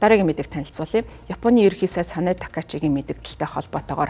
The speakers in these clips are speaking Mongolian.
Дараагийн мэдээг танилцуулъя. Японы ерөнхий сайд Санэ Такачигийн мэдэгдэлтэй холбоотойгоор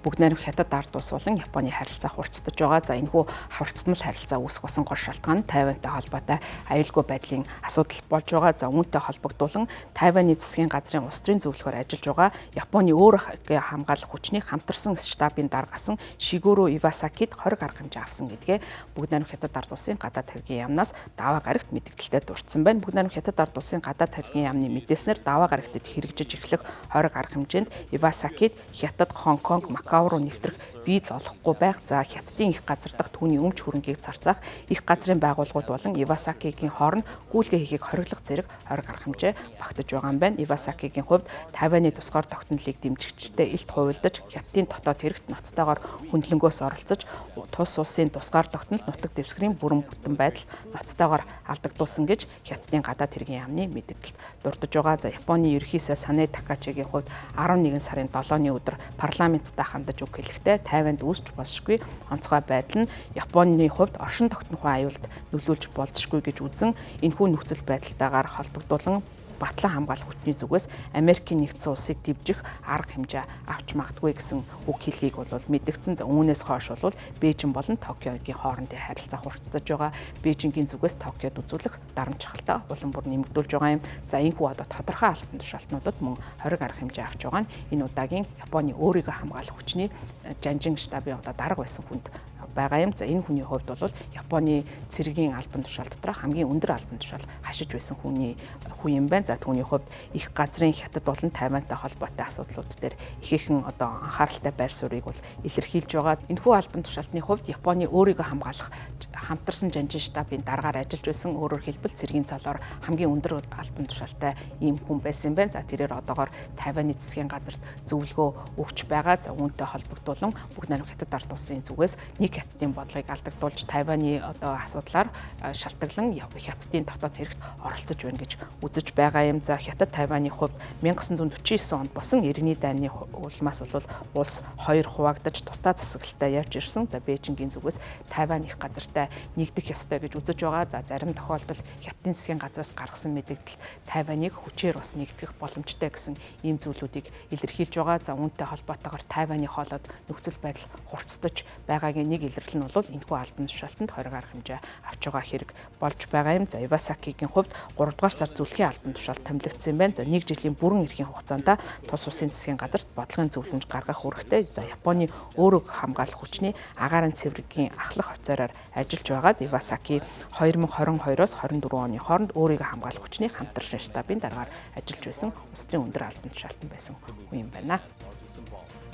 бүгд найрамдах Хятад ард улс болон Японы харилцаа хурцдаж байгаа. За, энэхүү хурцтмал харилцаа үүсэх болсон гол шалтгаан нь Тайвантай холбоотой аюулгүй байдлын асуудал болж байгаа. За, үүнтэй холбогдуулан Тайваны засгийн газрын улс төрийн зөвлөхөөр ажиллаж байгаа Японы өөрийгөө хамгаалах хүчний хамтарсан штабын даргасан Шигүру Ивасакид хориг арга хэмжээ авсан гэдгээ бүгд найрамдах Хятад ард улсын гадаад хэргийн яамнаас даваа гарагт мэдэгдэлтэй дурдсан байна. Бүгд найрамдах Хятад ард улсын гадаад хэргийн яамны мэдээснээр даваа гарагтад хэрэгжиж эхлэх хориг арга хэмжээнд Ивасакид Хятад, Хонконг, Макао руу нэвтрэх виз олохгүй байх. За, Хятадын их газар дахь түүний өмч хөрөнгийг зарцаах их газрын байгууллагууд болон Ивасакигийн хооронд гүйлгээ хийхийг хориглох зэрэг хориг арга хэмжээ багтаж байгаа юм байна. Ивасакигийн хувьд Тайваны тусгаар тогтнолыг дэмжигчтэй илт хувилдаж, Хятадын дотоод хэрэгт ноцтойгоор хөндлөнгөөс оролцож, тус улсын тусгаар тогтнол нутаг дэвсгэрийн бүрэн бүтэн байдал ноцтойгоор алдагдуулсан гэж Хятадын гадаад хэргийн яамны мэдэгдэлд дурдж байгаа. За, Японы ерөнхий сайд Санэ Такачигийн хувьд 11 сарын 7-ны өдөр парламенттай хандаж үг хэлэхдээ Тайванд үүсч болшгүй онцгой байдал нь Японы хувьд оршин тогтнохын аюулд нөлөөлж болзошгүй гэж үзэн, энэхүү нөхцөл байдалтайгаар холбогдуулан батлан хамгаалах хүчний зүгээс Америкийн нэгдсэн улсыг дэвжих арга хэмжээ авч магадгүй гэсэн үг хэлхийг бол мэдэгдсэн. За, үүнээс хойш бол Бээжин болон Токиогийн хоорондын харилцаа хурцдаж байгаа. Бээжингийн зүгээс Токиод үзүүлэх дарамтчгалтай улам бүр нэмэгдүүлж байгаа юм. За, энэхүү одоо тодорхой албан тушаалтнуудад мөн хориг арга хэмжээ авч байгаа нь энэ удаагийн Японы өөрийгөө хамгаалах хүчний жанжин штабын одоо дарга байсан хүнд байгаа юм. За, энэ хүний хувьд бол Японы цэргийн албан тушаал дотор хамгийн өндөр албан тушаал хашиж байсан хүний хүн юм байна. За, түүний хувьд их газрын Хятад болон Тайвантай холбоотой асуудлууд дээр ихээхэн одоо анхааралтай байр суурийг бол илэрхийлж байгаа. Энэхүү албан тушаалтны хувьд Японы өөрийгөө хамгаалах хамтарсан жанжин штабын даргаар ажиллаж байсан. Өөрөөр хэлбэл, цэргийн цолоор хамгийн өндөр албан тушаалтай ийм хүн байсан юм байна. За, тэрээр одоогоор Тайваны засгийн газарт зөвлөгөө өгч байгаа. За, үүнтэй холбогдуулан бүгд найрамдах Хятад ард улсын зүгээс нэг Хятадын бодлогыг алдагдуулж, Тайваны одоо асуудлаар шалтгаалan Хятадын дотоод хэрэгт оролцож байна гэж үзэж байгаа юм. За, Хятад Тайваны хувьд 1949 онд босон иргэний дайны улмаас бол улс хоёр хуваагдаж тусдаа засаглалтай явж ирсэн. За, Бээжингийн зүгээс Тайван их газартай нэгдэх ёстой гэж үзэж байгаа. За, зарим тохиолдолд Хятадын засгийн газраас гаргасан мэдэгдэл Тайваныг хүчээр бас нэгтгэх боломжтой гэсэн ийм зүйлүүдийг илэрхийлж байгаа. За, үүнтэй холбоотойгоор Тайваны хоолойд нөхцөл байдал хурцдаж байгаагийн нэг илэрлэл нь бол энэхүү албан тушаалтанд хориг арга хэмжээ авч байгаа хэрэг болж байгаа юм. За, Ивасакигийн хувьд 3 дугаар сар зөвлөхийн албан тушаал томилогдсон юм байна. За, нэг жилийн бүрэн эрхийн хугацаанд тус улсын засгийн газарт бодлогын зөвлөмж гаргах үүрэгтэй. За, Японы өөрөг хамгаалах хүчний агаарын цэвэргийн ахлах офицераар ажиллаж байгаад Ивасаки 2022-оос 24 оны хооронд өөрийгөө хамгаалах хүчний хамтарсан штабын даргаар ажиллаж байсан улс төрийн өндөр албан тушаалтан байсан хүн юм байна. Largest involved.